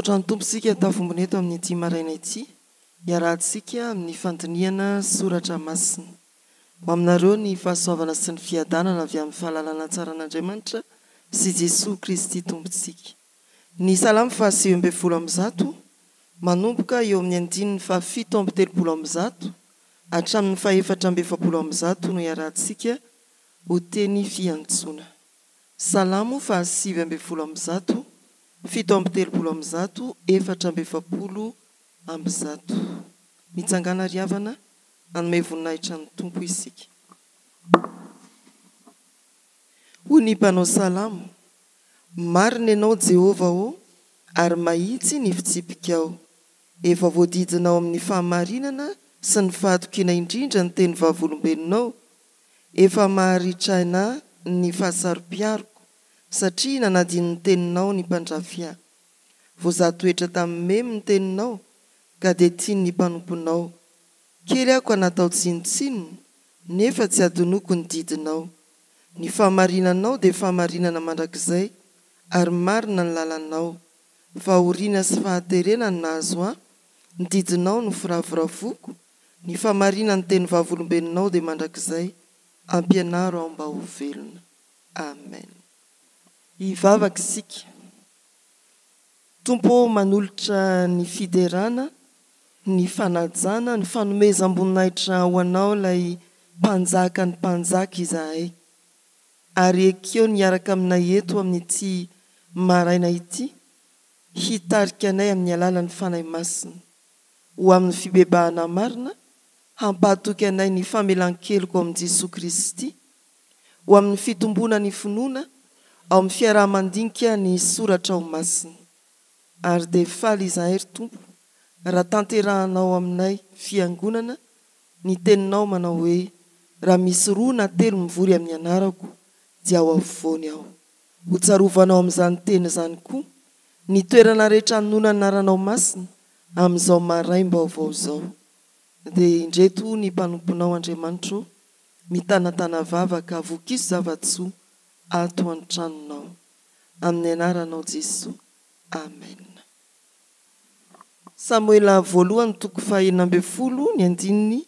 Misaotra ny Tompo isika tafombona eto amin'ity maraina ity, iarahantsika amin'ny fandinihana soratra masina. Ho aminareo ny fahasoavana sy ny fiadanana avy amin'ny fahalalana tsaran'Andriamanitra sy Jesoa Kristy Tompontsika. Ny Salamo faha 119, manomboka eo amin'ny andininy faha 137 hatramin'ny faha 144 no iarahantsika ho teny fiantsoana. Salamo faha 119, 137, 144. Mitsangàna ry havana, hanome voninahitra ny Tompo isika. Hoy ny mpanao salamo, Marina ianao, Jehovah ô, ary mahitsy ny fitsipikao. Efa voadidinao amin'ny fahamarinana sy ny fahatokiana indrindra ny teny vavolombelonao. Efa maharitraina ny fahasaro-piaroko, satria nanadino ny teninao ny mpandrafy ahy. Voazaha toetra tamin'ny memy ny teninao, ka dia tian'ny mpanomponao. Kely aho ka natao tsinontsinona, nefa tsy adinoko ny didinao. Ny fahamarinanao dia fahamarinana mandrakizay, ary marina ny lalanao. Fahoriana sy fahaterena no nahazo ahy, ny didinao no firavoravoako, ny fahamarinan'ny teny vavolombelonao dia mandrakizay, ampianaro aho mba ho velona. Amen. Hivavaka isika. Tompo ô manolotra ny fiderana, ny fanajana, ny fanomezam-boninahitra ho Anao ilay Mpanjakan'ny mpanjaka izahay. Ary ekeo ny hiaraka aminay eto amin'ity maraina ity, hitarika anay amin'ny alalan'ny Fanahy Masina ho amin'ny fibebahana marina, hampahatoky anay ny famelan-keloka ao amin'i Jesoa Kristy, ho amin'ny fitomboana ny finoana ao amin'ny fiaraha-mandinika ny Soratrao Masina. Ary dia faly izahay, ry Tompo, raha tanterahanao aminay, Fiangonana, ny Teninao manao hoe, Raha misy roa na telo mivory amin'ny Anarako, dia ao afovoany Aho. Ho tsarovanao amin'izany teny izany koa ny toerana rehetra anonona ny Anaranao Masina amin'izao maraim-baovao izao. Dia indreto ny mpanomponao, Andriamanitro ô, Mitanatana vava ka vokiso zava-tsoa ato an-tranonao. Amin'ny anaranao Jesoa. Amen. Samoela voalohany toko faha 16 ny andininy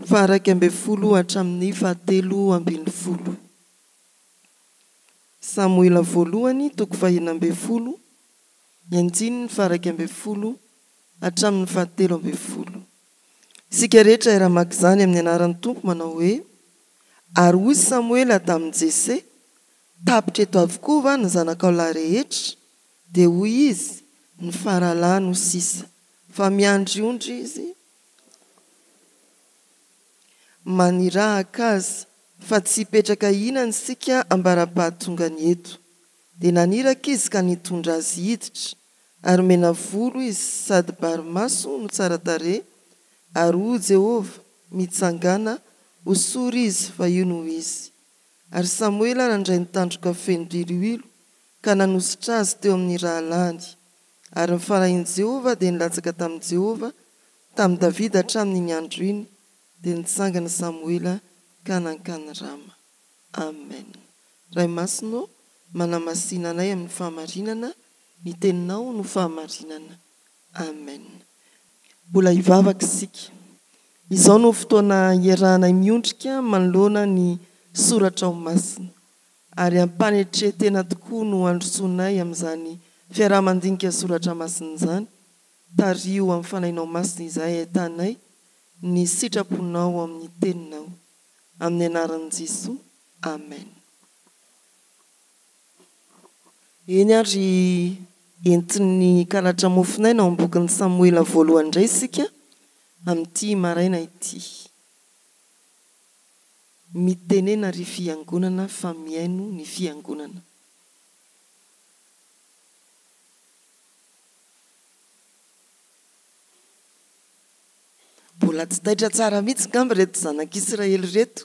faha 11 hatramin'ny faha 13. Samoela voalohany toko faha 16 ny andininy faha 11 hatramin'ny faha 13. Isika rehetra hiara-maka izany amin'ny anaran'ny Tompo manao hoe, Ary hoy Samoela tamin'i Jese, Tapitra eto avokoa va ny zanakao lahy rehetra? Dia hoy izy, Ny faralahy no sisa, fa miandry ondry izy, manirahaka azy, fa tsy hipetraka hihinana isika ambara-pahatongany eto. Dia naniraka izy ka nitondra azy hiditra, Ary mena volo izy sady bary maso no tsara tarehy, ary hoy Jehovah, Mitsangàna, hosory izy, fa io no izy. Ary Samoela nandray ny tandroka feno diloilo ka nanosotra azy teo amin'ny rahalahiny. Ary ny fanahin'i Jehovah dia nilatsaka tamin'i Jehovah tamin'i Davida hatramin'iny andro iny, dia nitsangana Samoela ka nankany Rama. Amen. Ray Masina ô, manamasina anay amin'ny fahamarinana, ny Teninao no fahamarinana. Amen. Mbola hivavaka isika. Izao no fotoana iarahanay miondrika manoloana ny Soratrao Masina. Ary am-panetren-tena tokoa no androsoanay amin'izany fiaraha-mandinika Soratra Masina izany. Tariho amin'ny Fanahinao Masina izahay ahitanay ny sitraponao amin'ny Teninao. Amin'ny anaran'i Jesoa. Amen. Eny ary entin'ny karatra mofonaina ao amin'ny bokin'i Samoela voalohany indray isika amin'ity maraina ity. Mitenena ry fiangonana fa mihaino ny fiangonana. Mbola tsy taitra tsara mihitsy ngamba ireto zanak'Israely ireto.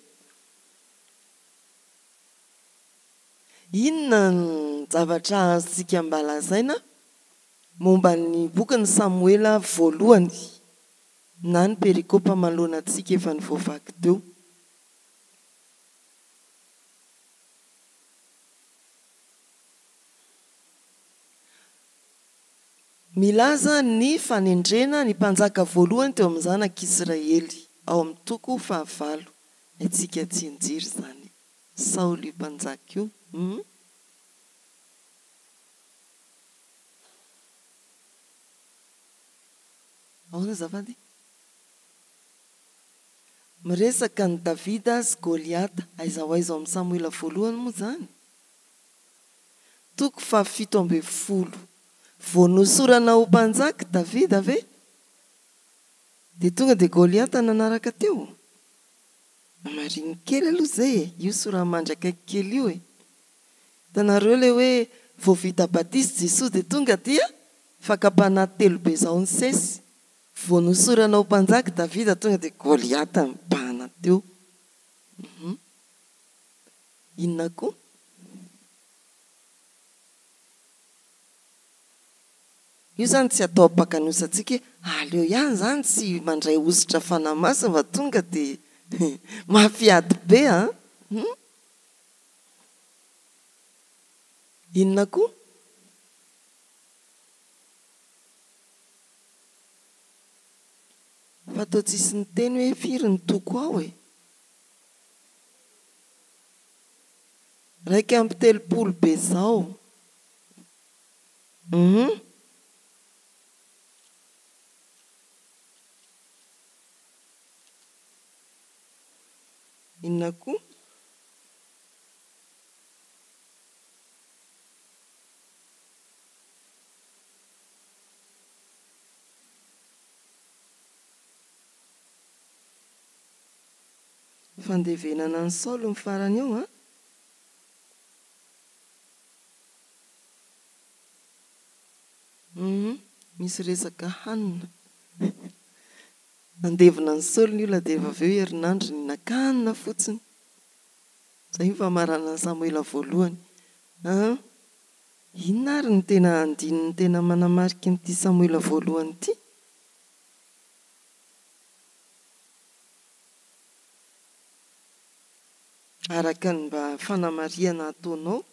Inona ny zavatra azontsika mba lazaina momba ny bokin'i Samoela voalohany na ny perikopa manoloana antsika efa nivoavaky teo? Milaza ny fanendrena ny mpanjaka voalohany teo amin'ny zanak'Israely, ao amin'ny toko fahavalo. Haintsika tsianjery izany. Saoly io mpanjaka io. Hum. Ahoana azafady? Miresaka an'i Davida sy Goliata. Aiza ho aiza ao amin'ny Samoela voalohany moa izany? Toko fahafito ambin'ny folo. Vao nosorana ho mpanjaka Davida ve? Dia tonga dia Goliata nanaraka teo? Hamarino kely aloha izay e! Io soramandry akaiky kely io e! Hitanareo ilay hoe vao vita batisa Jesoa dia tonga dia fakam-panahy telo be izao nisesy. Vao nosorana ho mpanjaka Davida tonga dia Goliata nibahana teo. Hum. Inona koa? Io zany tsy atao ampakanosa antsika hoe aleo ihany zany tsy mandray hosotra fanahy masina fa tonga dia mafy ady be an! Hum. Inona koa? Fa toa tsisy niteny hoe firy ny toko ao e? 31 be zao. Hum. Inona koa? Fandevenana an'i Saoly ny farany eo an! Humm misy resaka hanina. Nandevina an'i Saoly ny olona dia efa avy eo herinandro nihinan-kanina fotsiny. Izay ny famaranana Samoela voalohany. An! Inona ary no tena andininy tena manamarika an'ity Samoela voalohany ity? Araka ny mba fanamarihana ataonao.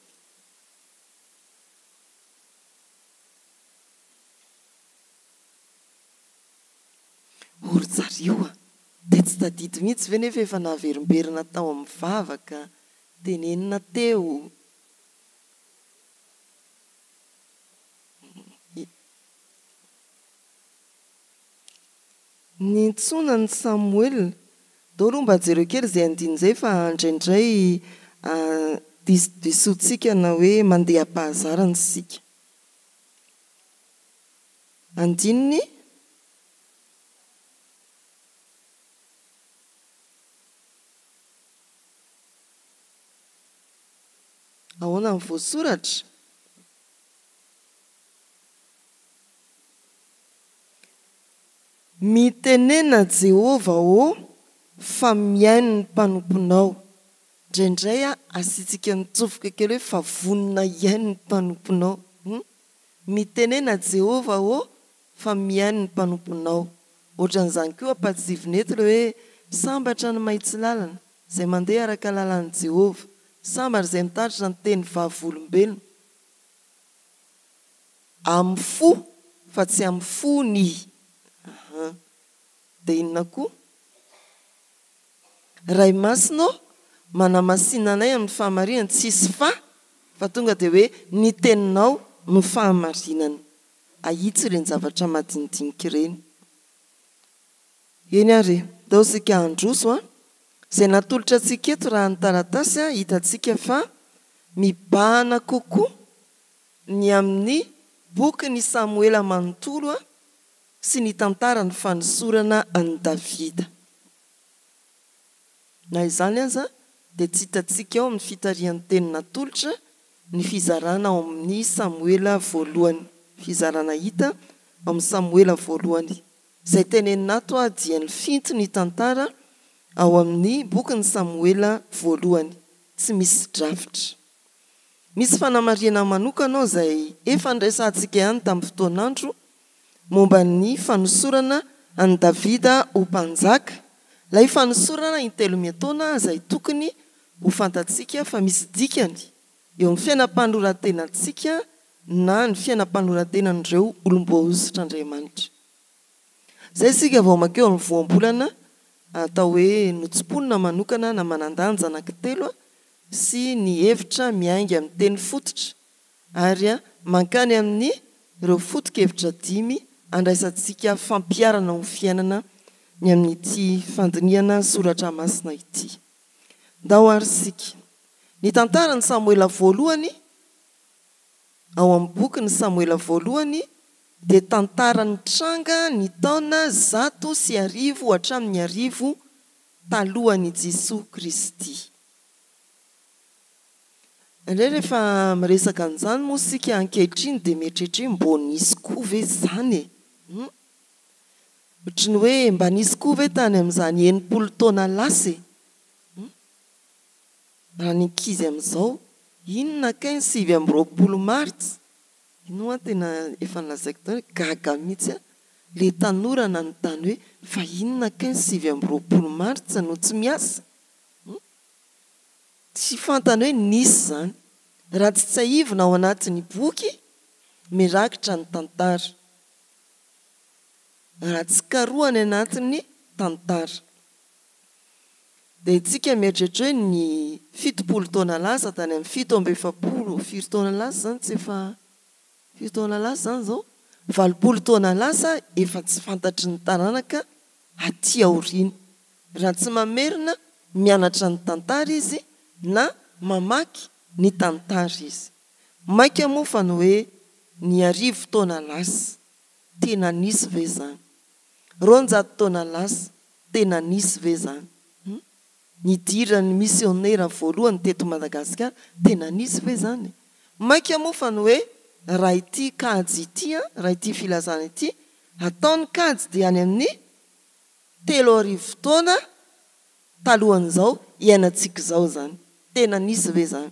O ry zareo a! Dia tsy tadidy mihitsy ve nefa efa naverimberina tao amin'ny vavaka tenenina teo? Niantsoana an'i Samoela. Ndao aloha mba jereo kely izay andininy izay fa indraindray diso-disoantsika na hoe mandeha am-pahazarana isika. Andininy. Ahoana ny voasoratra? Mitenena Jehovah ô, fa mihaino ny mpanomponao. Indraindray asiantsika mitsofoka kely hoe fa vonona hihaino ny mpanomponao. Hum. Mitenena Jehovah ô, fa mihaino ny mpanomponao. Ohatran'izany koa ampahatsiahivina eto ilay hoe sambatra ny mahitsy lalana, izay mandeha araka lalan'i Jehovah. Sambatra izay mitandrina ny teny vavolombelona. Amin'ny fo fa tsy amin'ny fony. Aha. Dia inona koa? Ray Masina ô, manamasina anay amin'ny fahamarinana, tsisy fa, fa tonga dia hoe ny teninao no fahamarinana. Ahitsy ireny zavatra madinidinika ireny. Eny ary e, ndao isika handroso an! Izay natolotra antsika eto raha ny taratasy an, hitantsika fa mibahana kokoa ny amin'ny bokin'i Samoela manontolo sy ny tantaran'ny fanosorana an'i Davida. Na izany aza dia tsy hitantsika ao amin'ny fitarihan-teny natolotra ny fizarana ao amin'ny Samoela voalohany. Fizarana hita ao amin'ny Samoela voalohany. Izay tenenina ato dia ny fintin'ny tantara ao amin'ny bokin'i Samoela voalohany, tsy misy drafitra. Misy fanamarihana manokana ao izay efa niresahantsika ihany tamin'ny fotoan'andro momba ny fanosorana an'i Davida ho mpanjaka, ilay fanosorana intelo miantaona izay tokony ho fantatsika fa misy dikany eo amin'ny fiainam-panoran-tenantsika. na ny fiainam-panoran-tenan'ireo olom-boahosotr'Andriamanitra. Izay isika vao mankeo amin'ny voambolana atao hoe notsimponina manokana na manan-danja anankitelo sy ny hevitra miainga amin'ny teny fototra ary mankany amin'ny ireo foto-kevitra dimy andraisantsika fampiharana ho fiainana ny amin'ity fandinihana soratra masina ity. Ndao ary isika. Ny tantaran'i Samoela voalohany ao amin'ny bokin'i Samoela voalohany dia tantara nitranga ny taona 1100 hatramin'ny 1000 talohan'i Jesoa Kristy. Indray rehefa miresaka an'izany moa isika ankehitriny dia mieritreritra hoe mbô nisy koa ve izany e? Hum? Ohatry ny hoe mba nisy koa ve tany amin'izany 60 taona lasa e? Hum? Raha ny ankizy amin'izao, inona kay ny 29 martsa? Iny hoa tena efa nolazaiko teo hoe gaga mihitsy aho, le tanora nanontany hoe fa inona kay ny 29 martsa no tsy miasa? Hum? Tsy fantany hoe nisy izany. Raha tsy tsiahivina ao anatin'ny boky mirakitra ny tantara. Raha tsy karohana anatin'ny tantara. Dia isika mieritreritra hoe ny 70 taona lasa tany amin'ny 47, firy taona lasa izany tsy efa, firy taona lasa izany izao? 80 taona lasa efa tsy fantatry ny taranaka aty aoriana. Raha tsy mamerina mianatra ny tantara izy na mamaky ny tantara izy. Mainka moa fa ny hoe ny arivo taona lasa, tena nisy ve izany? 200 taona lasa, tena nisy ve izany? Hum? Nidiran'ny misionera voalohany teto Madagasikara, tena nisy ve izany? Mainka moa fa ny hoe raha ity kajy ity an, raha ity filazana ity, atao ny kajy dia any amin'ny 3000 taona talohan'izao iainantsika izao izany. Tena nisy ve izany?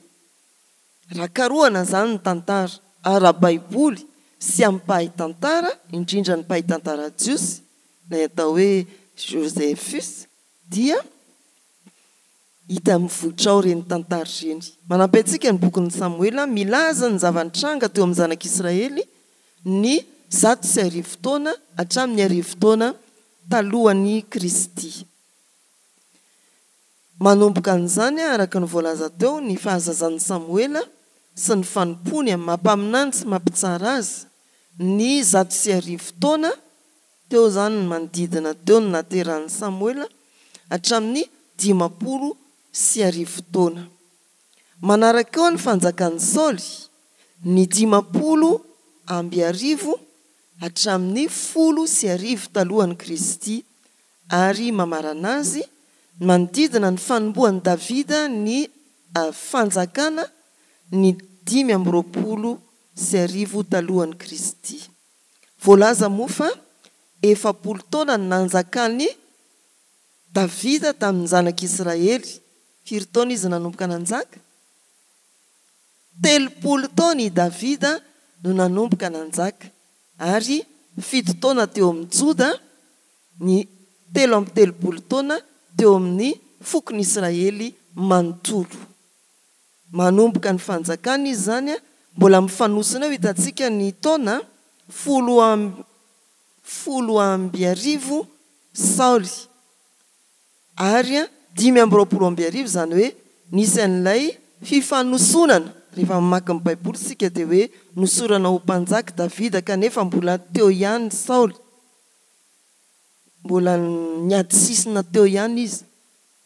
Raha karohana izany ny tantara ara-baiboly sy amin'ny mpahay tantara, indrindra ny mpahay tantara jiosy, ilay atao hoe Josephus, dia hita mivoitra ao ireny tantara ireny. Manampy antsika ny bokin'i Samoela milaza ny zava-nitranga teo amin'ny zanak'Israely ny 1100 taona hatramin'ny 1000 taona talohan'i Kristy. Manomboka an'izany, araka ny voalaza teo, ny fahazazan'i Samoela sy ny fanompoany amin'ny maha mpaminany sy maha mpitsara azy, ny 1100 taona teo izany ny manodidina teo ny nahaterahan'i Samoela hatramin'ny 1050 taona. Manaraka eo ny fanjakan'i Saoly, ny 1050 hatramin'ny 1010 talohan'i Kristy, ary mamarana azy, ny manodidina ny fanombohan'i Davida ny fanjakana ny 1025 talohan'i Kristy. Voalaza moa fa 40 taona ny nanjakan'i Davida tamin'ny zanak'Israely. Firy taona izy nanomboka nanjaka? 30 taona i Davida no nanomboka nanjaka, ary fito taona teo amin'i Joda, ny 33 taona teo amin'ny fokon'Israely manontolo. Manomboka ny fanjakana izy izany, mbola mifanosona eo hitantsika ny taona folo amby 1010 Saoly ary 1025, izany hoe nisy an'ilay fifanosonana, rehefa mamaky ny Baiboly isika dia hoe nosorana ho mpanjaka Davida kanefa mbola teo ihany Saoly, mbola niady sisina teo ihany izy,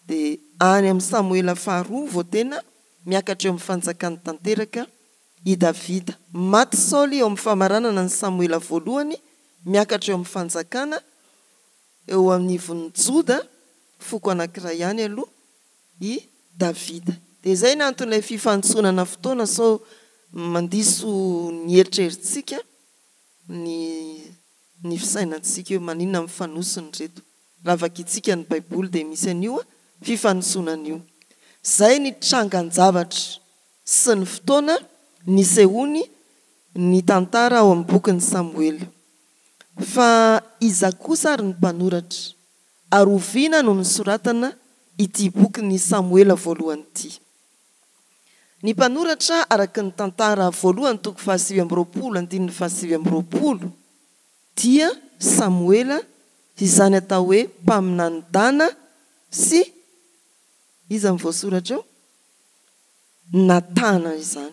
dia any amin'ny Samoela faharoa vao tena miakatra eo amin'ny fanjakany tanteraka i Davida. Maty Saoly eo amin'ny famaranana ny Samoela voalohany, miakatra eo amin'ny fanjakana eo anivon'ny Joda, foko anankiray ihany aloha, i Davida. Dia izay ny anton'ilay fifantsonana fotoana sao mandiso ny eritreritsika ny ny fisainantsika hoe maninona mifanosona ireto. Raha vakintsika ny Baiboly dia misy an'io fifanosonana io. Izay ny trangan-javatra sy ny fotoana nisehoany ny tantara ao amin'ny bokin'i Samoela. Fa iza kosa ary ny mpanoratra? Ary oviana no nosoratana ity bokin'i Samoela voalohany ity? Ny mpanoratra araka ny Tantara voalohany toko fahasivy amby roapolo andininy fahasivy amby roapolo dia Samoela izany atao hoe mpaminany Dana sy iza no voasoratra eo? Natana izany.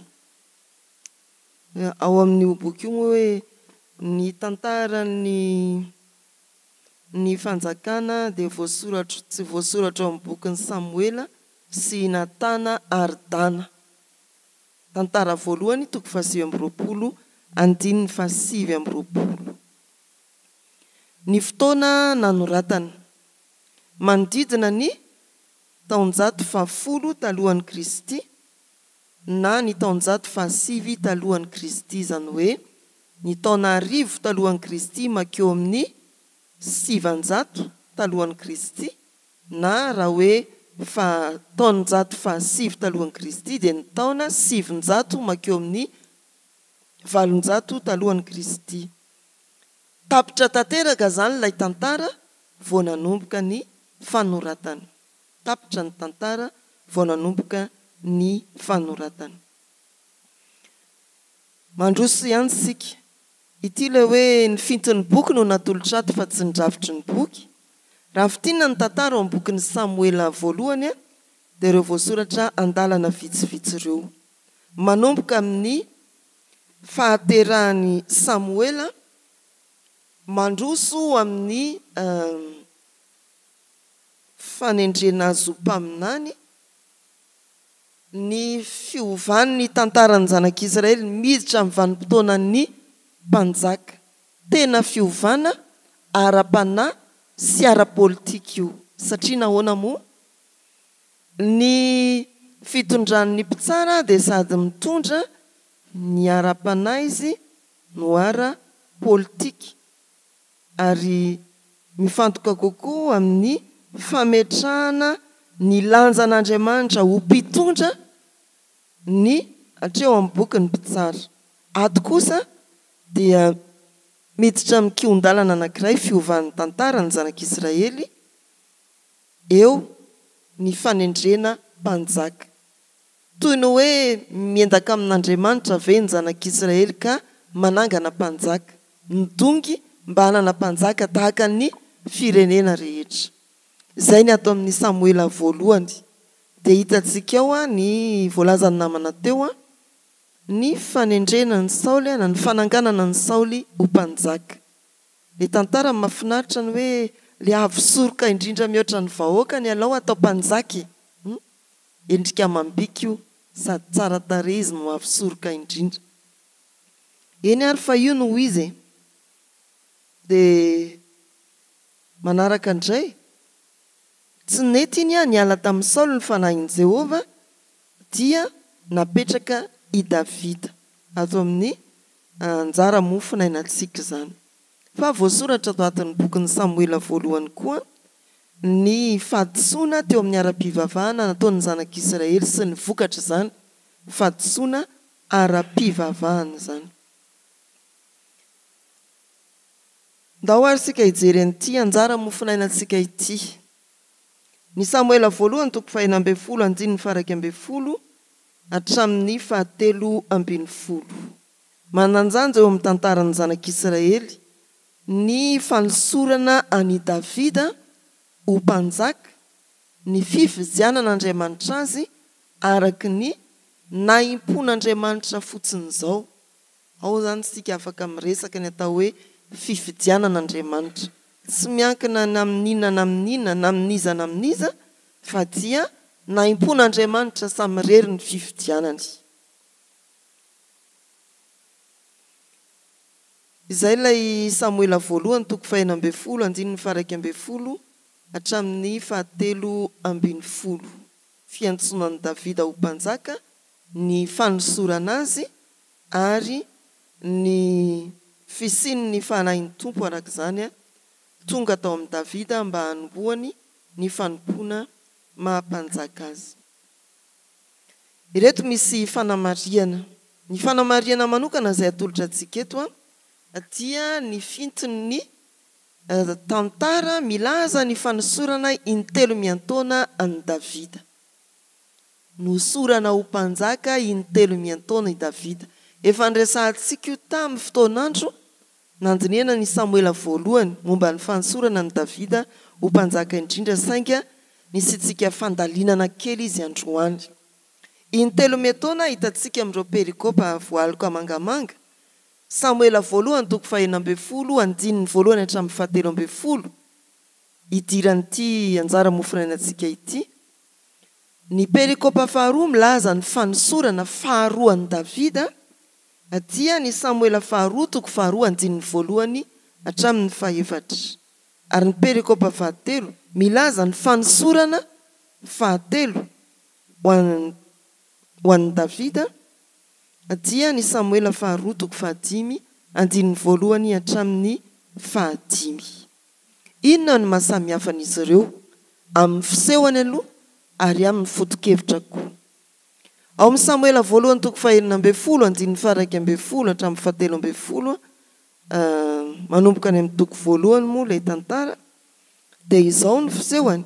Ao amin'io boky io moa hoe ny tantaran'ny ny fanjakana dia voasoratro tsy voasoratra ao amin'ny bokin'i Samoela sy i Natana ary Dana. Tantara voalohany toko fahasivy amby roapolo andininy fahasivy amby roapolo. Ny fotoana nanoratana. Manodidina ny taonjato fahafolo talohan'i Kristy na ny taonjato fahasivy talohan'i Kristy, izany hoe ny taona arivo talohan'i Kristy mankeo amin'ny 900 talohan'i Kristy, na raha hoe fa taonjato fahasivy talohan'i Kristy dia ny taona 900 mankeo amin'ny 800 talohan'i Kristy. Tapitra tanteraka izany ilay tantara vao nanomboka ny fanoratana. Tapitra ny tantara vao nanomboka ny fanoratana. Mandroso ihany isika. Ity ilay hoe ny fintin'ny boky no natolotra ato fa tsy ny drafitry ny boky. Raha fintinina ny tantara ao amin'ny bokin'i Samoela voalohany dia ireo voasoratra andalana vitsivitsy ireo. Manomboka amin'ny fahaterahan'i Samoela, mandroso amin'ny fanendrena azy ho mpaminany, ny fiovan'ny tantaran'ny zanak'Israely miditra amin'ny vanim-potoanan'ny mpanjaka. Tena fiovana ara-panahy sy ara-politika io. Satria nahoana moa? Ny fitondran'ny mpitsara dia sady mitondra ny ara-panahy izy no ara-politika. Ary mifantoka kokoa amin'ny fametrahana ny lanjan'Andriamanitra ho mpitondra ny hatreo amin'ny bokin'ny Mpitsara. Ato kosa dia miditra amin'ny kihon-dalana anankiray fiovan'ny tantara ny zanak'Israely eo ny fanendrena mpanjaka. Toy ny hoe miendaka amin'Andriamanitra ve ny zanak'Israely ka manangana mpanjaka, midongy mba hanana mpanjaka tahaka ny firenena rehetra? Izay ny ato amin'ny Samoela voalohany. Dia hitantsika ao ny voalazan'ny namana teo, ny fanendrena an'i Saoly na ny fananganana an'i Saoly ho mpanjaka. Ilay tantara mahafinaritra ny hoe ilay avo soroka indrindra mihoatra ny vahoaka ny alao atao mpanjaka e! Endrika amam-bika io sady tsara tarehy izy no avo soroka indrindra. Eny ary fa io no ho izy e! Dia manaraka indray, tsy nety iny ah niala tamin'i Saoly ny fanahin'i Jehovah dia napetraka i Davida ato amin'ny anjara mofonainantsika izany. Fa voasoratra ato anatin'ny bokin'i Samoela voalohany koa ny fahadisoana teo amin'ny ara-pivavahana nataon'ny zanak'Israely sy ny vokatr'izany fahadisoana ara-pivavahana izany. Ndao ary isika hijery an'ity anjara mofonainantsika ity. Ny Samoela voalohany toko fahenina ambin'ny folo andininy faha-iraika ambin'ny folo hatramin'ny fahatelo ambin'ny folo. Manan-danja eo amin'ny tantaran'ny zanak'Israely ny fanosorana an'i Davida ho mpanjaka, ny fifidianan'Andriamanitra azy araka ny nahimpon'Andriamanitra fotsiny izao. Ao izany isika afaka miresaka ny atao hoe fifidianan'Andriamanitra. Tsy miankina na amin'inona na amin'inona na amin'iza na amin'iza fa dia nahimpon'Andriamanitra samirery ny fifidianany. Izay ilay Samoela voalohany toko fahenina ambin'ny folo andininy faha-iraika ambin'ny folo hatramin'ny fahatelo ambin'ny folo. Fiantsoana an'i Davida ho mpanjaka, ny fanosorana azy ary ny fisian'ny Fanahin'ny Tompo araka izany tonga tao amin'i Davida mba hanombohany ny fanompoana maha mpanjaka azy. Ireto misy fanamarihana. Ny fanamarihana manokana izay atolotra antsika eto dia ny fintin'ny tantara milaza ny fanosorana intelo miantaona an'i Davida. Nohosorana ho mpanjaka intelo miantaona i Davida. Efa niresahantsika io tamin'ny fotoan'andro nandinihana ny Samoela voalohany momba ny fanosorana an'i Davida ho mpanjaka indrindra saingy nisiantsika fandalinana kely izy androany. Intelo miantaona hitantsika amin'ireo perikopa voaloka mangamanga, Samoela voalohany toko fahenina ambinifolo andininy voalohany hatramin'ny fahatelo ambinifolo, idiran'ity anjara mofonainantsika ity. Ny perikopa faharoa milaza ny fanosorana faharoa an'i Davida dia ny Samoela faharoa toko faharoa andininy voalohany hatramin'ny fahefatra. Ary ny perikopa fahatelo milaza ny fanosorana fahatelo ho an'i ho an'i Davida dia ny Samoela faharoa toko fahadimy andininy voalohany hatramin'ny fahadimy. Inona no maha samy hafa an'izy ireo, amin'ny fisehony aloha ary amin'ny foto-kevitra koa? Ao amin'ny Samoela voalohany toko fahenina ambinifolo andininy faha-iraika ambinifolo hatramin'ny fahatelo ambinifolo, manomboka any amin'ny toko voalohany moa ilay tantara, dia izao no fisehony,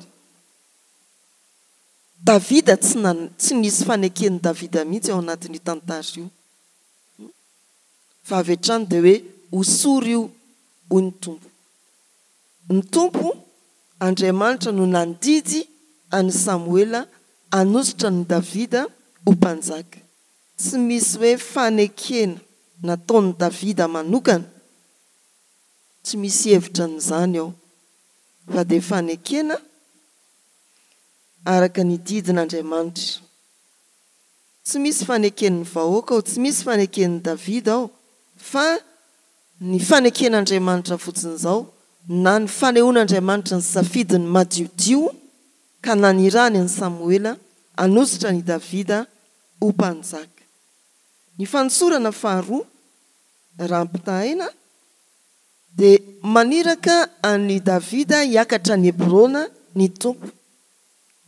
Davida tsy tsy nisy faneken'i Davida mihitsy ao anatin'io tantara io. Fa avy hatrany dia hoe hosory io hoy ny Tompo. Ny Tompo Andriamanitra no nandidy an'i Samoela hanosotra an'i Davida ho mpanjaka. Tsy misy hoe fanekena nataon'i Davida manokana, tsy misy hevitra an'izany ao, fa dia fanekena araka ny didin'Andriamanitra. Tsy misy faneken'ny vahoaka ao, tsy misy faneken'i Davida ao, fa ny faneken'Andriamanitra fotsiny izao, na ny fanehoan'Andriamanitra ny safidiny madiodio ka nanirahany an'i Samoela hanosotra an'i Davida ho mpanjaka. Ny fanosorana faharoa, raha ampitahaina, dia maniraka an'i Davida hiakatra any Hebrona ny Tompo.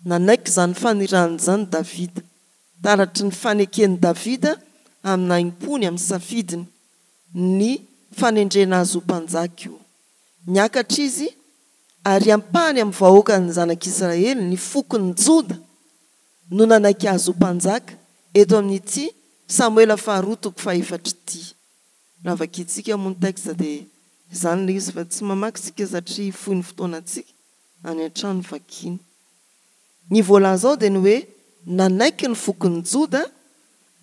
Nanaiky izany fanirahana izany Davida. Taratry ny faneken'i Davida amin'ny nahim-pony amin'ny safidiny ny fanendrena azy ho mpanjaka io. Niakatra izy, ary ampahany amin'ny vahoakan'ny zanak'Israely, ny fokon'i Joda, no nanaiky azy ho mpanjaka, eto amin'ity Samoela faharoa toko fahefatra ity. Raha vakintsika moa ny texte dia izany ilay izy fa tsy mamaky isika satria fohy ny fotoanantsika. any an-trano vakiana. Ny voalaza ao dia ny hoe nanaiky ny fokon'i Joda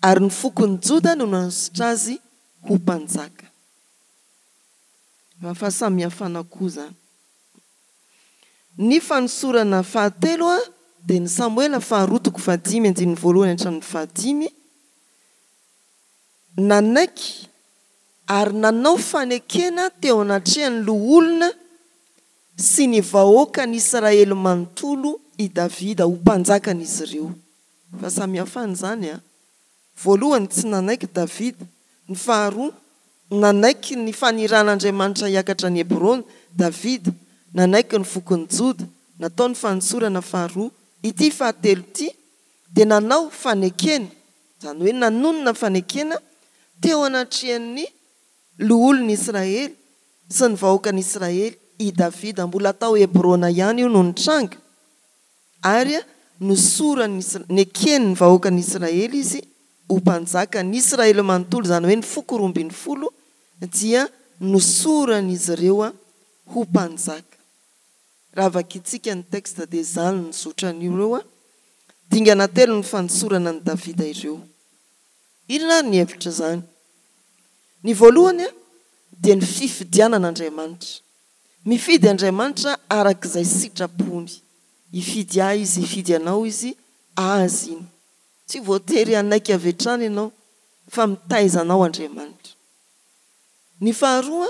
ary ny fokon'i Joda no nanosotra azy ho mpanjaka. Raha fahasamihafana koa izany. Ny fanosorana fahatelo dia ny Samoela faharoa toko fahadimy andininy voalohany hatramin'ny fahadimy, nanaiky ary nanao fanekena teo anatrehan'ny loholona sy ny vahoakan'Israely manontolo i Davida ho mpanjakan'izy ireo. Fahasamihafana izany an! Voalohany, tsy nanaiky Davida. Ny faharoa, nanaiky ny faniran'Andriamanitra hiakatra any Hebrona Davida, nanaiky ny fokon'i Joda, natao ny fanosorana faharoa. Ity fahatelo ity dia nanao fanekena, izany hoe nanonona fanekena teo anatrehan'ny loholon'i Israely sy ny vahoakan'i Israely i Davida. Mbola tao Hebrona ihany io no nitranga, ary nosoran'ny neken'ny vahoakan'i Israely izy ho mpanjakan'ny Israely manontolo, izany hoe ny foko 12 dia nosoran'izy ireo ho mpanjaka. Raha vakintsika ny texte dia izany ny zotran'ireo dingana telo ny fanosorana an'i Davida ireo. Inona ary ny hevitr'izany? Ny voalohany dia ny fifidianana Andriamanitra. Mifidy Andriamanitra araka izay sitrapony. Hifidy ahy Izy, hifidy anao Izy, Azy iny. Tsy voatery hanaiky avy hatrany ianao fa mitaiza anao Andriamanitra. Ny faharoa,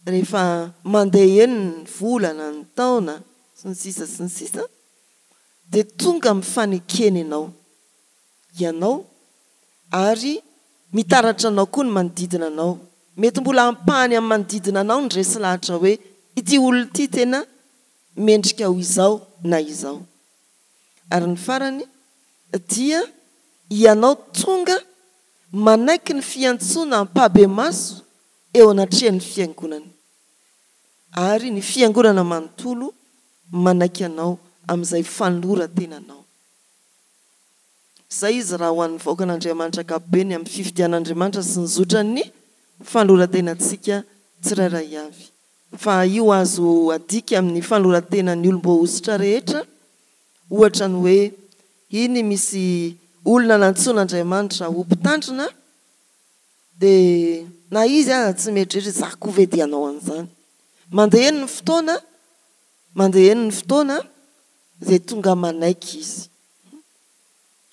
rehefa mandeha eny ny volana, ny taona, sy ny sisa sy ny sisa, dia tonga amin'ny fanekena ianao. ianao ary mitaratra anao koa ny manodidina anao. Mety mbola ampahany amin'ny manodidina anao ny resy lahatra hoe ity olona ity tena mendrika ho izao na izao. Ary ny farany dia ianao tonga manaiky ny fiantsoana ampahibemaso eo anatrehan'ny fiangonana. Ary ny fiangonana manontolo manaiky anao amin'izay fanoloran-tenanao. Izay izy raha ho an'ny vahoakan'Andriamanitra ankapobeny amin'ny fifidian'Andriamanitra sy ny zotran'ny fanoloran-tenantsika tsirairay avy. Fa io azo adika amin'ny fanoloran-tenan'ny olom-boahosotra rehetra, ohatra ny hoe iny misy olona nantsoin'Andriamanitra ho mpitandrina dia na izy aza tsy mieritreritra hoe za koa ve dia hanao an'izany. Mandeha eny ny fotoana, mandeha eny ny fotoana dia tonga manaiky izy.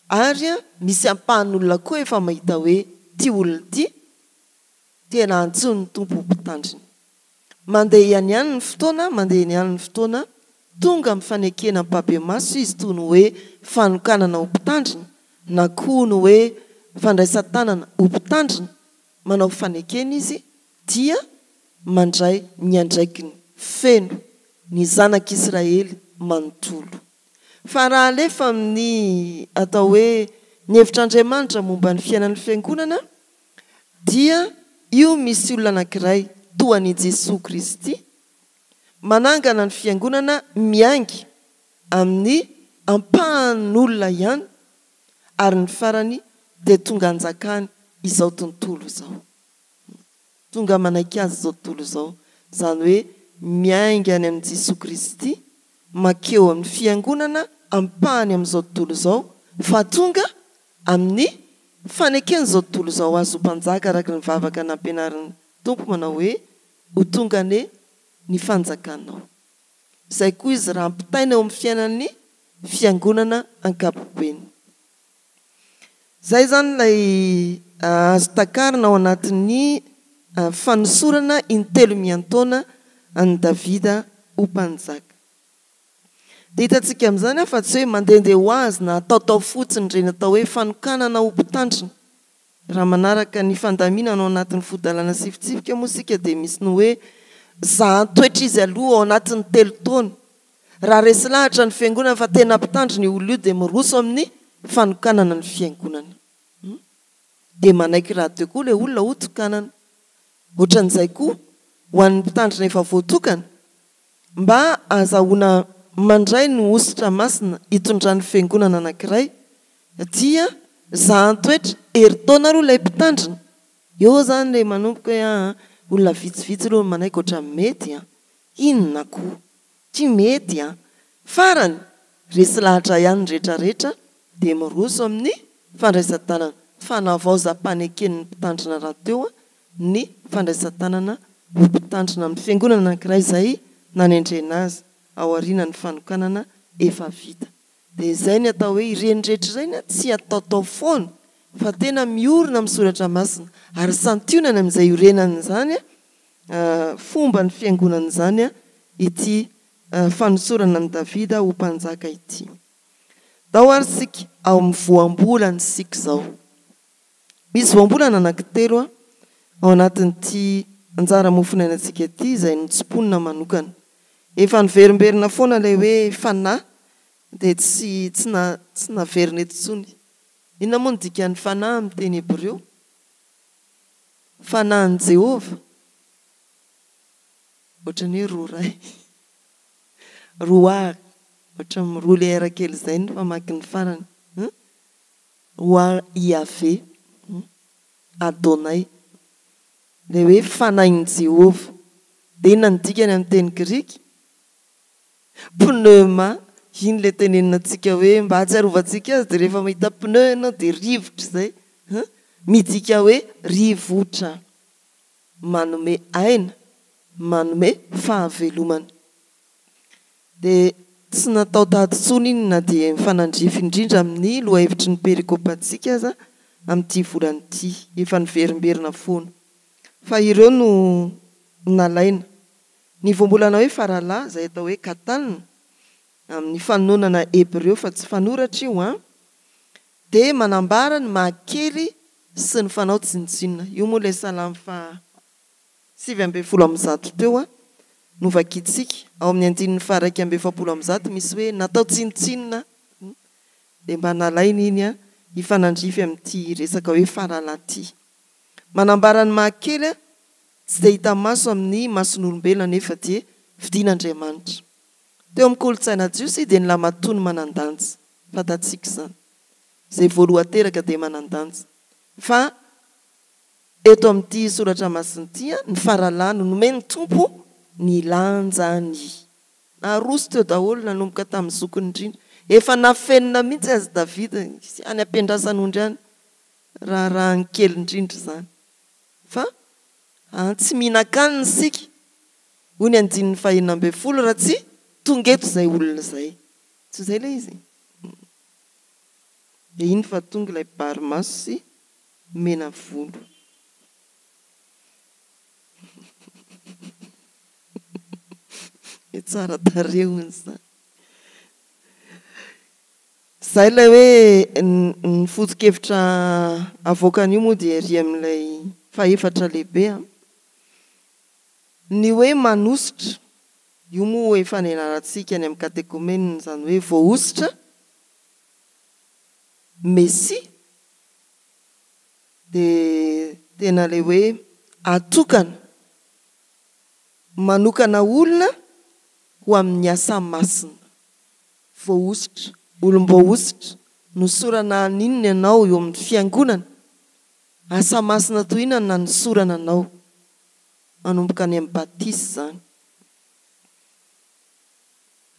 Ary misy ampahan'olona koa efa mahita hoe ity olona ity tena antsoin'ny Tompo ho mpitandrina. Mandeha ihany ihany ny fotoana, mandeha eny ihany ny fotoana, tonga amin'ny fanekena ampahibemaso izy toy ny hoe fanokanana ho mpitandrina na koa ny hoe fandraisan-tanana ho mpitandrina, manao fanekena izy dia mandray ny andraikiny feno ny zanak'Israely manontolo. Fa raha alefa amin'ny atao hoe ny hevitr'Andriamanitra momba ny fiainan'ny Fiangonana dia io misy olona anankiray toa an'i Jesoa Kristy manangana ny Fiangonana miainga amin'ny ampahan'olona ihany ary ny farany dia tonga hanjakany izao tontolo izao. Tonga manaiky Azy izao tontolo izao, izany hoe miainga any amin'i Jesoa Kristy, mankeo amin'ny Fiangonana ampahany amin'izao tontolo izao, fa tonga amin'ny faneken'izao tontolo izao Azy ho Mpanjaka araka ny vavaka nampianarin'ny Tompo manao hoe, Ho tonga anie ny fanjakanao. Izay koa izy raha ampitaina eo amin'ny fiainan'ny Fiangonana ankapobeny. Izay izany ilay azo takarina ao anatin'ny fanosorana intelo miantaona an'i Davida ho mpanjaka. Dia hitantsika amin'izany fa tsy hoe mandehandeha ho azy na ataotao fotsiny ireny atao hoe fanokanana ho mpitandrina. Raha manaraka ny fandaminana ao anatin'ny fo-dalàna sy fitsipika moa isika dia misy ny hoe zahan-toetra izy aloha ao anatin'ny telo taona. Raha resy lahatra ny fiangonana fa tena mpitandrina io olona io dia miroso amin'ny fanokanana ny fiangonana. Dia manaiky rahateo koa ilay olona ho tokanana. Ohatran'izay koa ho an'ny mpitandrina efa voatokana, mba ahazahoana mandray ny hosotra masina hitondran'ny fiangonana anankiray dia zahan-toetra herintaona aloha ilay mpitandrina. Eo izany ilay manomboka hoe aa olona vitsivitsy aloha no manaiky ohatran'ny mety an! Inona koa? Tsy mety an! Farany, resy lahatra ihany ny retraretra dia miroso amin'ny fandraisan-tanana. Fanavaozam-paneken'ny mpitandrina rahateo ny fandraisan-tanana ho mpitandrina amin'ny fiangonana anankiray izay nanendrena azy aorianan'ny fanokanana efa vita. Dia izay ny atao hoe ireny rehetra ireny tsy ataotao foana fa tena miorina amin'ny soratra masina ary santionany amin'izay iorenan'izany fomba ny fiangonana izany ity fanosorana an'i Davida ho mpanjaka ity. Ndao ary isika ao amin'ny voambolana isika izao. Misy voambolana anankitelo ao anatin'ity anjara mofonainantsika ity izay notsimponina manokana. Efa niverimberina foana ilay hoe fanahy dia tsy tsy tsy naverina eto intsony. Inona moa no dikan'ny fanahy amin'ny teny hebreo? Fanahin'i Jehovah? Ohatran'ny hoe roa ray. Roar. Ohatran'ny miroa ilay r kely izay ny famaky ny farany. Roar Iaveh. Adonai. Ilay hoe fanahin'i Jehovah. Dia inona no dikany amin'ny teny grika? Pneuma. Iny ilay tenenina antsika hoe mba hahatsiarovantsika azy dia rehefa mahita pneu ianao dia rivotra izay. Midika hoe rivotra manome aina, manome fahavelomana. Dia tsy natao tady intsony iny na dia mifanandrify indrindra amin'ny lohahevitry ny perikopantsika aza amin'ity volana ity. Efa niverimberina foana. Fa ireo no nalaina. Ny voambolana hoe faralahy, izay atao hoe katan, amin'ny fanononana hebreo fa tsy fanoratra io an, dia manambara ny maha kely sy ny fanao tsinontsinona. Io moa ilay salamo faha 119 teo novakintsika, ao amin'ny andininy faha 141 misy hoe natao tsinontsinona dia mba nalaina iny hifanandrify amin'ity resaka hoe faralahy ity. Manambara ny maha kely tsy dia hita maso amin'ny mason'olombelona nefa dia fidin'Andriamanitra. Teo amin'ny kolontsaina jiosy dia ny lamatoa no manan-danja. Fantatsika izany. Izay voalohan-teraka dia manan-danja. Fa eto amin'ity soratra masina ity, ny faralahy no nomen'ny Tompo ny lanjany. Naroso teo daholo nanomboka tamin'ny zokiny indrindra. Efa nafenina mihitsy aza Davida, sy any am-piandrasan'ondry any. Raharahany kely indrindra izany. Fa an, tsy mihinan-kanina isika, hoy ny andininy fahenina ambinifolo, raha tsy tonga eto izay olona izay. Tsy izay ilay izy? Dia iny fa tonga ilay bary maso sy mena volo. Dia tsara tarehy hono izany. Izay ilay hoe ny foto-kevitra avoakan'io moa dia ery amin'ilay fahefatra lehibe an. Ny hoe manosotra, io moa efa nianarantsika any amin'ny katekomenina izany hoe voahosotra, Mesia, dia tena ilay hoe atokana, manokana olona ho amin'ny asa masina. Voahosotra, olom-boahosotra, nosorana haninona ianao eo amin'ny fiangonana? Asa masina toy inona no nanosorana anao? Manomboka any amin'ny batisa izany.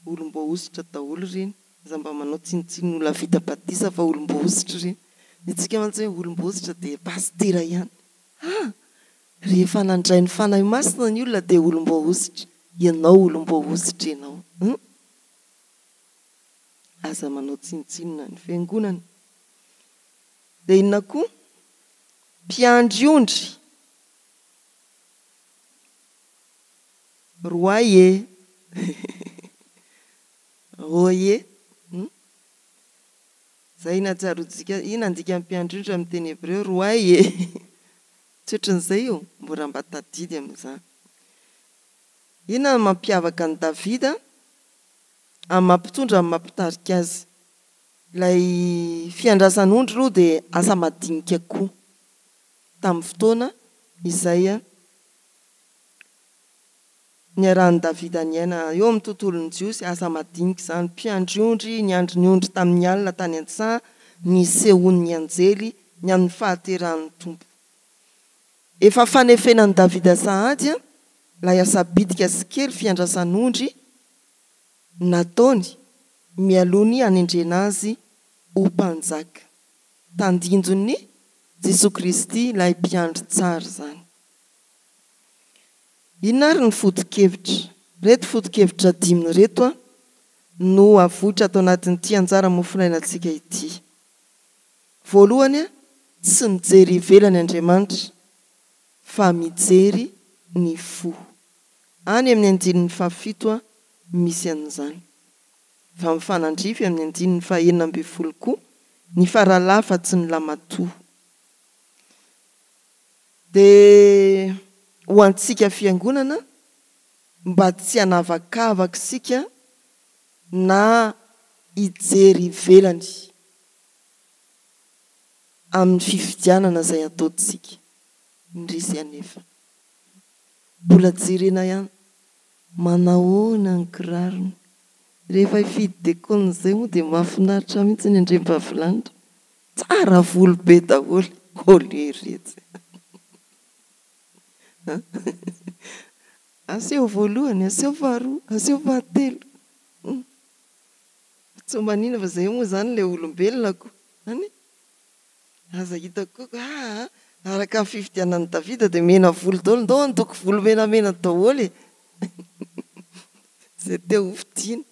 Olom-boahosotra daholo ireny. Aza mba manao tsinontsinona olona vita batisa fa olom-boahosotra ireny. Ny antsika mantsy hoe olom-boahosotra dia pasitera ihany. Ah! Rehefa nandray ny Fanahy Masina ny olona dia olom-boahosotra. Ianao olom-boahosotra ianao. Hum! Aza manao tsinontsinona ny fiangonana. Dia inona koa? Mpiandry ondry. Roay e! Roye. Hum! Zay nahatsiaroantsika, iny andika mpiandry ondry amin'ny teny hebreo, roay e! Tsy ohatran'izay io, mbola mba tadidy amin'izany. Inona no mampiavaka an'i Davida amin'ny maha mpitondra amin'ny maha mpitarika azy? Ilay fiandrasan'ondry aloha dia asa madinika koa tamin'ny fotoana izay Niarahan'i Davida niaina eo amin'ny tontolon'ny Jiosy, asa madinika izany. Mpiandry ondry niandry ny ondry tamin'ny alina tany an-tsaha nisehoan'ny anjely ny amin'ny fahaterahan'ny Tompo. Efa fanefena an'i Davida sahady ilay asa bitika sy kely fiandrasan'ondry nataony mialoha ny hanendrena azy ho mpanjaka. Tandindon'i Jesoa Kristy ilay mpiandry tsara izany. Inona ary ny foto-kevitra? Ireto foto-kevitra dimy ireto no avoitra ato anatin'ity anjara mofonainantsika ity. Voalohany, tsy mijery ivelany Andriamanitra fa mijery ny fo. Any amin'ny andininy fahafito misy an'izany. Fa mifanandrify amin'ny andininy fahenina ambinifolo koa ny faralahy fa tsy ny lamatoa. Dia ho antsika fiangonana mba tsy hanavakavaka isika na hijery ivelany amin'ny fifidianana izay ataontsika. Indrisy anefa. Mbola jerena ihany. Manahoana ny kirarony? Rehefa hifidy dekona izay moa dia mahafinaritra mihitsy ny andriambavilanitra. Tsara volo be daholo ol-iretsy a! Aseho voalohany, aseho faharoa, aseho fahatelo. Tsy maninona fa zay moa zany le olombelona ko! Any? Aza hita koa aa araka ny fifidianan'i Davida dia mena volo daholo, ndao handoko volo menamena daholo e! Zay te ho fidiana.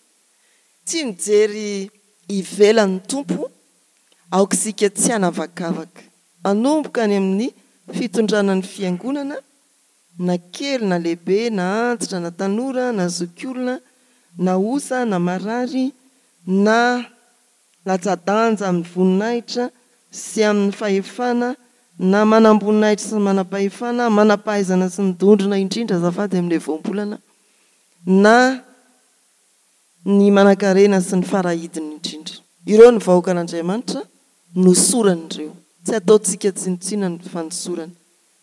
Tsy mijery ivelany ny Tompo, aoka isika tsy hanavakavaka. Hanomboka any amin'ny fitondrana ny fiangonana, na kely na lehibe, na antitra na tanora, na zokiolona, na osa na marary, na latsa-danja amin'ny voninahitra sy amin'ny fahefana, na manam-boninahitra sy ny manam-pahefana, manam-pahaizana sy ny dondrona indrindra azafady amin'ilay voambolana, na ny manankarena sy ny farahidiny indrindra. Ireo ny vahoakan'Andriamanitra nosorany ireo. Tsy ataontsika tsinontsinona ny fanosorana.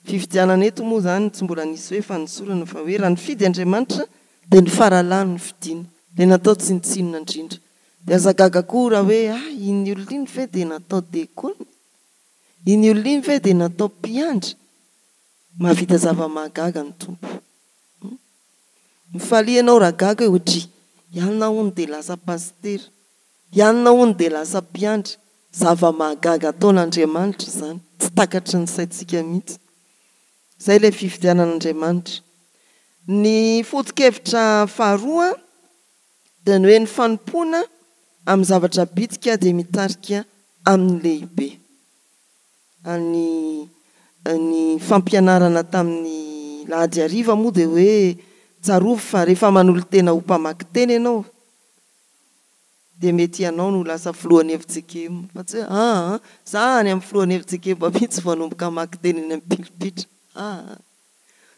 Fifidianana eto moa izany tsy mbola nisy hoe fanosorana fa hoe raha nifidy Andriamanitra dia ny faralahy no fidiny. Ilay natao tsinontsinona indrindra. Dia aza gaga koa raha hoe ah iny olona iny ve dia natao diakona? Iny olona iny ve dia natao mpiandry? Mahavita zava-mahagaga ny Tompo. Mifalia ianao raha gaga hoe ohatry i anona hono dia lasa pasitera, i anona hono dia lasa mpiandry. Zava-mahagaga ataon'Andriamanitra izany, tsy takatry ny saintsika mihitsy. Izay ilay fifidianan'Andriamanitra. Ny foto-kevitra faharoa dia ny hoe ny fanompoana amin'ny zavatra bitika dia mitarika amin'ny lehibe. Ny ny fampianarana tamin'ny lahady hariva moa dia hoe tsarovy fa rehefa manolo-tena ho mpamaky teny ianao dia mety ianao no ho lasa filohan'ny fjkm fa tsy hoe aa za any amin'ny filohan'ny fjkm mihitsy vao hanomboka hamaky teny eny amin'ny pilipitra aa.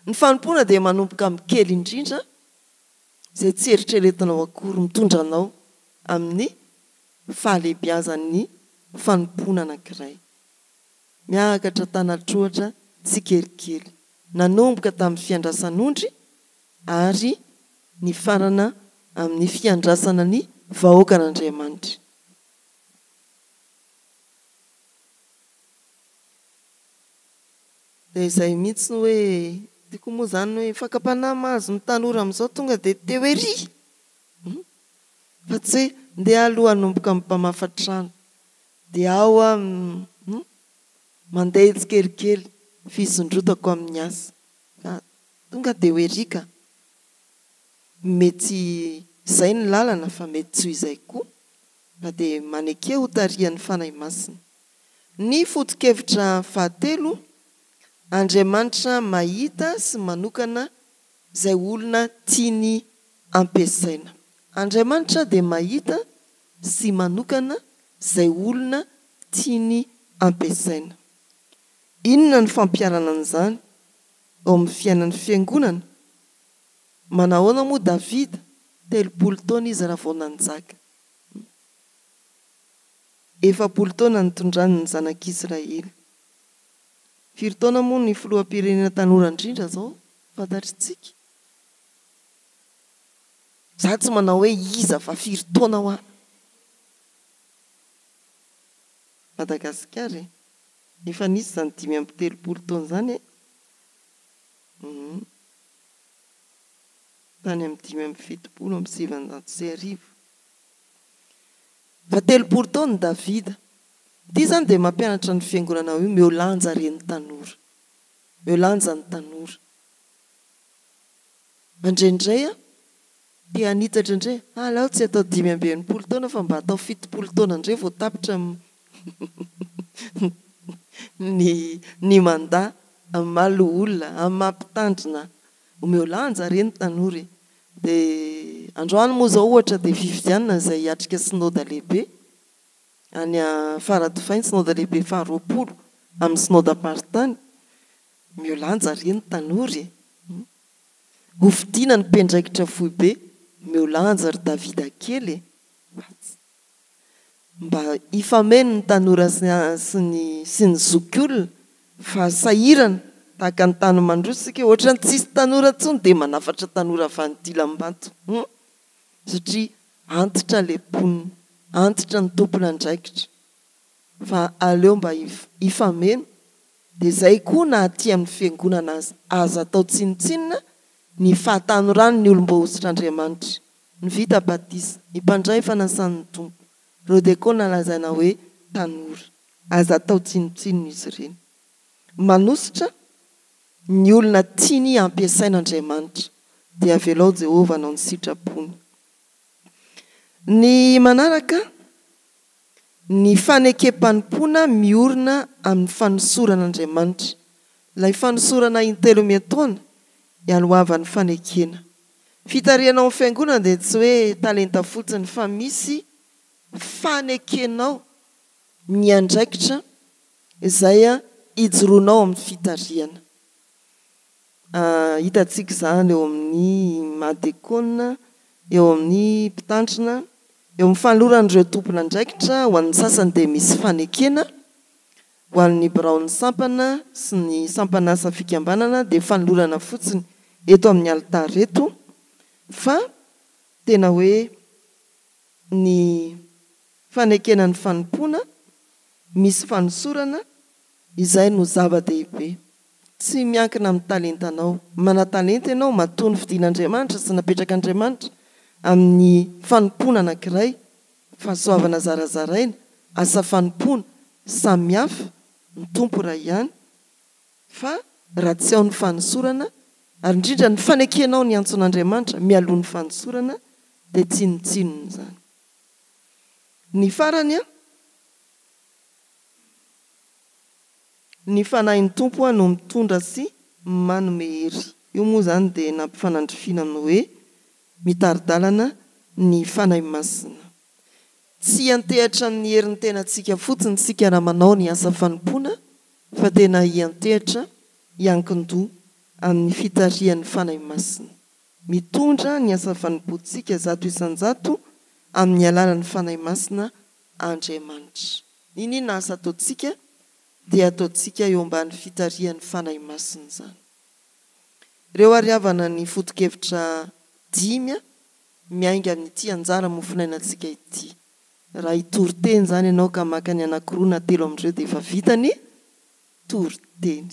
Ny fanompoana dia manomboka amin'ny kely indrindra izay tsy eritreretinao akory mitondra anao amin'ny fahalehibiazan'ny fanompoana anankiray. Miakatra an-tanan-trohatra tsikelikely, nanomboka tamin'ny fiandrasan'ondry ary nifarana amin'ny fiandrasana ny vahoakan'Andriamanitra. Dia izay mihitsy ny hoe, tiako moa izany ny hoe fakam-panahy mahazo ny tanora amin'izao tonga dia te ho ery! Fa tsy hoe ndeha aloha hanomboka amin'ny mpamafa trano dia ao aho hum mandeha tsikelikely fisondrotako amin'ny asa fa tonga dia ho ery ka! Mety izay ny lalana fa mety tsy ho izay koa fa dia maneke ho tarihan'ny Fanahy Masina. Ny foto-kevitra fahatelo, Andriamanitra mahita sy manokana izay olona tiany ampiasaina. Andriamanitra dia mahita sy manokana izay olona tiany ampiasaina. Inona no fampiharana an'izany eo amin'ny fiainan'ny fiangonana? Manahoana moa Davida? 30 taona izy raha vao nanjaka. 40 taona nitondrany ny zanak'Israely. Firy taona moa ny filoham-pirenena tanora indrindra izao fantatr'tsika? Za tsy manao hoe iza fa firy taona hoa Madagasikara e! Efa nisy izany 35 taona izany e! Hum. Tany amin'ny 1975. Fa 30 taona i Davida. Ity izany dia mampianatra ny fiangonana hoe omeo lanja re ny tanora. Omeo lanja ny tanora. Indraindray aho te hanitatra indray, alao tsy atao 65 taona fa mba atao 70 taona indray vao tapitra ny ny mandat amin'ny maha loholona, amin'ny maha mpitandrina. Omeo lanja re ny tanora e. Dia androany moa izao ohatra dia fifidianana izay hiatrika synoda lehibe any Faradofay, ny synoda lehibe faha 20 amin'ny synodam-paritany. Omeo lanja re ny tanora e! Ho fidiana ny mpiandraikitra foibe, omeo lanja ry Davida kely e! Mba hifameno ny tanora sy ny sy ny zokiolona fa sahirana tahaka ny tany mandroso isika ohatran'ny tsisy tanora intsony dia manafatra tanora avy any dilambato hum! Satria antitra le mponina, antitra ny tompon'andraikitra fa aleo mba hifameno Dia izay koa na aty amin'ny fiangonana aza, aza atao tsinontsinona ny fahatanoran'ny olom-boahositr'Andriamanitra, ny vita batisa, ny mpandray fanasan'ny Tompo, ireo diakona lazaina hoe tanora. Aza atao tsinontsinona izy ireny. Manosotra ny olona tiany hampiasaina Andriamanitra, dia avelao Jehovah hanao ny sitrapony. Ny manaraka. Ny fanekem-panompoana miorina amin'ny fanosoran'Andriamanitra. Ilay fanosorana intelo miantaona, ialohavan'ny fanekena. Fitarihana ao amin'ny fiangonana dia tsy hoe talenta fotsiny fa misy fanekenao ny andraikitra izay ijoroanao amin'ny fitarihana. Hitantsika izany eo amin'ny maha diakona, eo amin'ny mpitandrina, eo amin'ny fanoloran'ireo tompon'andraikitra, ho an'ny sasany dia misy fanekena, ho an'ny biraon'ny sampana sy ny sampan'asa fikambanana dia fanolorana fotsiny eto amin'ny alitara eto fa tena hoe ny. Fanekena ny fanompoana, misy fanosorana, izay no zava-dehibe. Tsy miankina amin'ny talentanao. Manan-talenta ianao matoa nofidin'Andriamanitra sy napetrak'Andriamanitra amin'ny fanompoana anankiray, fahasoavana zarazaraina, asa fanompoana samihafa, ny Tompo iray ihany, fa raha tsy ao ny fanosorana, ary indrindra ny fanekenao ny antson'Andriamanitra mialoha ny fanosorana dia tsinontsinona izany. Ny farany an! Ny Fanahin'ny Tompo no mitondra sy manome hery. Io moa izany dia nampifanandrifiana amin'ny hoe mitari-dalana ny Fanahy Masina. Tsy hiantehatra amin'ny herin'ny tenantsika fotsiny isika raha manao ny asa fanompoana fa tena hiantehatra, hiankin-doha amin'ny fitarihan'ny Fanahy Masina. Mitondra ny asa fanompoantsika 100% amin'ny alalan'ny Fanahy Masina Andriamanitra. N'inon'inona asa ataontsika dia ataontsika eo ambany fitarihan'ny Fanahy Masina izany. Ireo ary havana ny foto-kevitra dimy miainga amin'ity anjara mofonainantsika ity. Raha hitory teny izany ianao ka maka ny anankiroa na telo amin'ireo dia efa vita ny toriteny.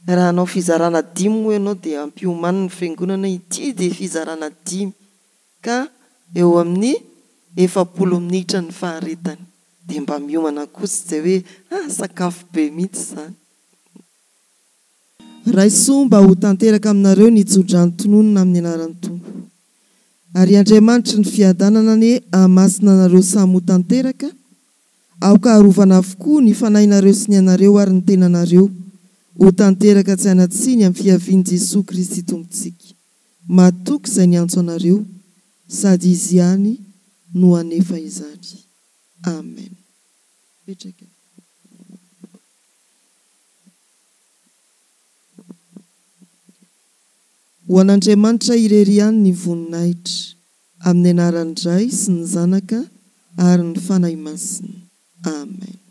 Raha hanao fizarana dimy moa ianao dia ampiomano ny fiangonana ity dia fizarana dimy ka eo amin'ny 40 minitra ny faharetany dia mba miomana koa tsy izay hoe ah sakafo be mihitsy izany. Raiso mba ho tanteraka aminareo ny tsodrano tononina amin'ny anaran'ny Tompo. Ary Andriamanitry ny fiadanana anie hahamasina anareo samy ho tanteraka, Aoka harovana avokoa ny fanahinareo sy ny anareo ary ny tenanareo ho tanteraka tsy hanan-tsiny amin'ny fiavian'i Jesoa Kristy Tompontsika. Matoky izay niantso anareo, sady Izy ihany no hanefa izany. Amen. Mipetraka. Ho an'Andriamanitra irery ihany ny voninahitra. Amin'ny anaran'ny Ray sy ny Zanaka ary ny Fanahy Masina. Amen.